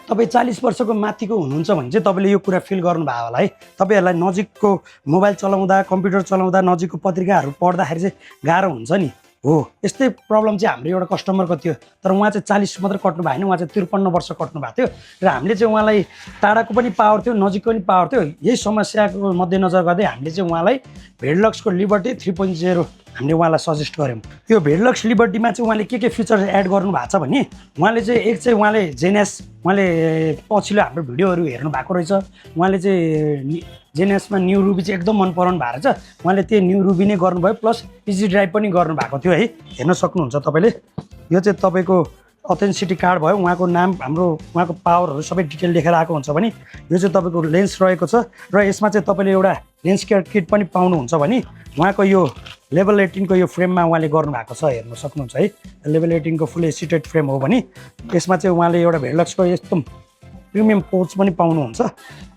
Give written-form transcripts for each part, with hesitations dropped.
तपाईँ 40 वर्षको माथिको हुनुहुन्छ भने चाहिँ तपाईँले यो कुरा फिल गर्नुभयो होला है। तपाईँहरूलाई नजिकको मोबाइल चलाउँदा कम्प्युटर चलाउँदा नजिकको पत्रिकाहरू पढ्दाखेरि चाहिँ गाह्रो हुन्छ नि। हो, यस्तै प्रब्लम चाहिँ हाम्रो एउटा कस्टमरको थियो। तर उहाँ चाहिँ 40 मात्र कट्नु भएन, उहाँ चाहिँ 53 वर्ष कट्नु भएको थियो र हामीले चाहिँ उहाँलाई टाढाको पनि पावर थियो, नजिकको पनि पावर थियो। यही समस्याको मध्यनजर गर्दै हामीले चाहिँ उहाँलाई भेडलक्सको लिबर्टी 3.0 हामीले उहाँलाई सजेस्ट गऱ्यौँ। यो भेडलक्स लिबर्टीमा चाहिँ उहाँले के फिचर एड गर्नु भएको छ भने उहाँले चाहिँ एक चाहिँ उहाँले जेनएस उहाँले पछिल्लो हाम्रो भिडियोहरू हेर्नु भएको रहेछ। उहाँले चाहिँ जेनएसमा न्यू रुबी चाहिँ एकदम मन पराउनु भएको छ। उहाँले त्यो न्यू रुबी नै गर्नुभयो, प्लस इजी ड्राइभ पनि गर्नुभएको थियो है। हेर्न सक्नुहुन्छ तपाईँले। यो चाहिँ तपाईँको अथेन्टिसिटी कार्ड भयो। उहाँको नाम, हाम्रो उहाँको पावरहरू सबै डिटेल लेखेर आएको हुन्छ भने यो चाहिँ तपाईँको लेन्स रहेको छ र यसमा चाहिँ तपाईँले एउटा लेन्स केयर किट पनि पाउनुहुन्छ भने उहाँको यो लेभल 18 को यो फ्रेममा उहाँले गर्नुभएको छ। हेर्न सक्नुहुन्छ है। लेभल 18 को फुल एसिटेड फ्रेम हो भने यसमा चाहिँ उहाँले एउटा भेडलक्सको एकदम प्रिमियम पोर्च पनि पाउनुहुन्छ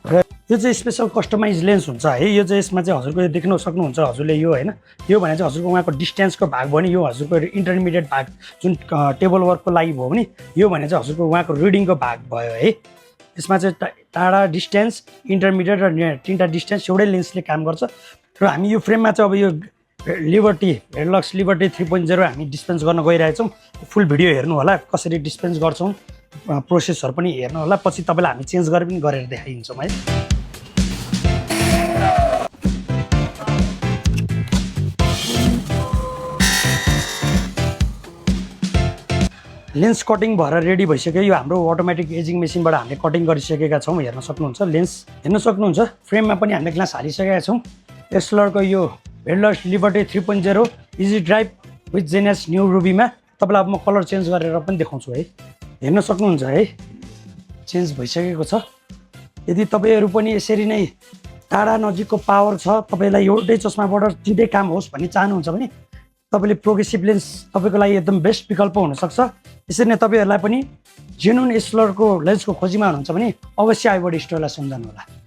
र यो चाहिँ स्पेसल कस्टमाइज लेन्स हुन्छ है। यो चाहिँ यसमा चाहिँ हजुरको यो देख्न सक्नुहुन्छ हजुरले यो होइन। यो भने चाहिँ हजुरको उहाँको डिस्टेन्सको भाग भयो भने यो हजुरको इन्टरमिडिएट भाग जुन टेबल वर्कको लागि भयो भने यो भने चाहिँ हजुरको उहाँको रिडिङको भाग भयो है। यसमा चाहिँ टाढा डिस्टेन्स, इन्टरमिडिएट र तिनवटा डिस्टेन्स एउटै लेन्सले काम गर्छ। र हामी यो फ्रेममा चाहिँ अब यो लिबर्टी भेडलक्स लिबर्टी 3.0 हामी डिस्पेन्स गर्न गइरहेछौँ। फुल भिडियो हेर्नु होला कसरी डिस्पेन्स गर्छौँ, प्रोसेसहरू पनि हेर्नु होला। पछि तपाईँलाई हामी चेन्ज गरेर पनि गरेर देखाइदिन्छौँ है। लेन्स कटिङ भएर रेडी भइसक्यो। यो हाम्रो अटोमेटिक एजिङ मेसिनबाट हामीले कटिङ गरिसकेका छौँ। हेर्न सक्नुहुन्छ लेन्स हेर्न सक्नुहुन्छ। फ्रेममा पनि हामीले ग्लास हालिसकेका छौँ। एस्लरको यो भेडलक्स लिबर्टी 3.0 इजी ड्राइभ विथ जेनएस न्यू रुबीमा तपाईँलाई अब म कलर चेन्ज गरेर पनि देखाउँछु है। हेर्न सक्नुहुन्छ है, चेन्ज भइसकेको छ। यदि तपाईँहरू पनि यसरी नै टाढा नजिकको पावर छ, तपाईँलाई एउटै चस्माबाट तिनटै काम होस् भन्ने चाहनुहुन्छ भने तपाईँले प्रोग्रेसिभ लेन्स तपाईँको लागि एकदम बेस्ट विकल्प हुनसक्छ। यसरी नै तपाईँहरूलाई पनि जेन्युन एस्लरको लेन्सको खोजीमा हुनुहुन्छ भने अवश्य आइबडी स्टोरलाई सम्झनु होला।